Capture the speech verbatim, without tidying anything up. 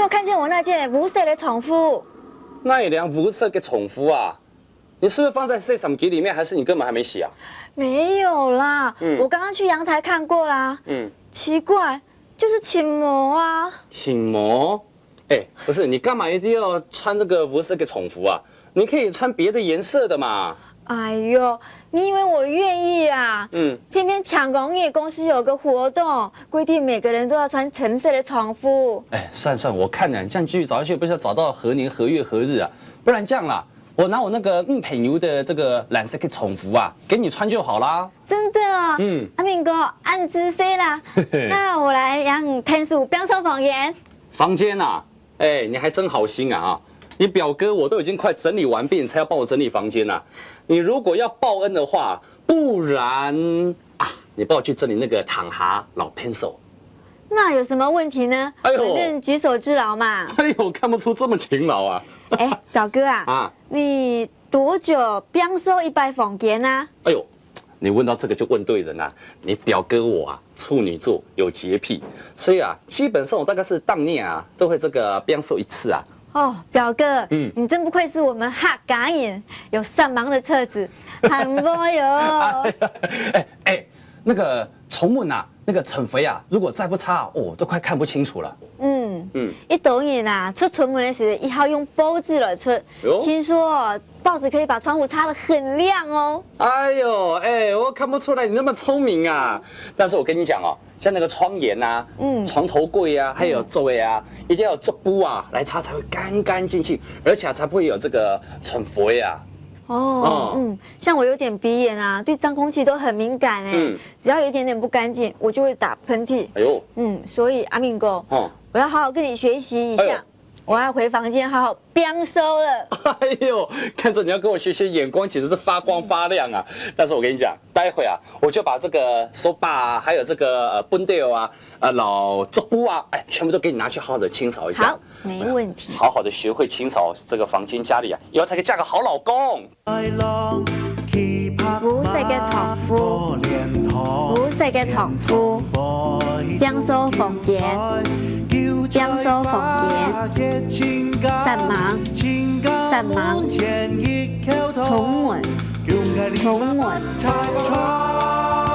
看見我那件烏色的床鋪？哪一領烏色个床鋪啊？你是不是放在洗衫機裡面，還是你根本還沒洗啊？沒有啦，嗯。我剛剛去陽台看過啦。嗯。奇怪，就是尋無啊。尋無？哎，不是，你幹嘛一定要穿這個烏色个床鋪啊？你可以穿別的顏色的嘛。哎喲，你以為我願意啊？嗯。偏偏聽講你公司有個活動，規定每個人都要穿深色的床鋪。哎，算算，我看呢，你這樣繼續找下去，不是要找到何年何月何日啊？不然這樣啦，我拿我那個女朋友的這個藍色的床鋪啊，給你穿就好啦。真的啊？嗯。阿明哥，恁仔細啦。嘿嘿。那我來讓你𢯭手拚掃房間。房間啊？哎，你還真好心啊！啊，你表哥我都已經快整理完畢，你才要幫我整理房間啊！你如果要報恩的話，不然啊，你幫我去整理那個窗下摎邊掃。那有什麼問題呢？哎喲。反正舉手之勞嘛。哎喲，看不出這麼勤勞啊！哎，表哥啊，啊。你多久拚掃一擺房間啊？哎喲，你問到這個就問對人啦。你表哥我啊，處女座，有潔癖，所以啊，基本上我大概是逐年啊，都會這個拚掃一次啊。哦，表哥，嗯。你真不愧是我們客家人，有煞猛的特質，很會哦。哎，哎，那個窗門啊，那個窗桮啊，如果再不擦，哦，都快看不清楚了。嗯，嗯。一般人啊，出窗門个時，一般用報紙來出。喲。聽說哦，報紙可以把窗戶擦得很亮哦。哎喲，哎，我看不出來你那麼聰明啊！但是我跟你講哦，像那個窗沿啊、嗯。床頭櫃啊，還有座位啊，嗯。一定要有桌布啊來擦，才會乾乾淨淨，而且才不會有這個塵灰啊。哦，哦。嗯，像我有點鼻炎啊，對髒空氣都很敏感哎，嗯。只要有一點點不乾淨，我就會打噴嚏。哎喲。嗯，所以阿明哥，哦。我要好好跟你學習一下。哎喲。 我要回房間好好拚掃了。哎喲，看著你要跟我學習，眼光簡直是發光發亮啊！但是我跟你講，待會啊，我就把這個掃把啊，還有這個，呃，畚斗啊，呃，摎桌布啊，哎，全部都給你拿去好好的清掃一下。好，沒問題。好好的學會清掃這個房間家裡啊，以後才可以嫁個好老公。 烏色个床鋪，烏色个床鋪，拚掃房間，拚掃房間，煞猛，煞猛，窗門，窗門。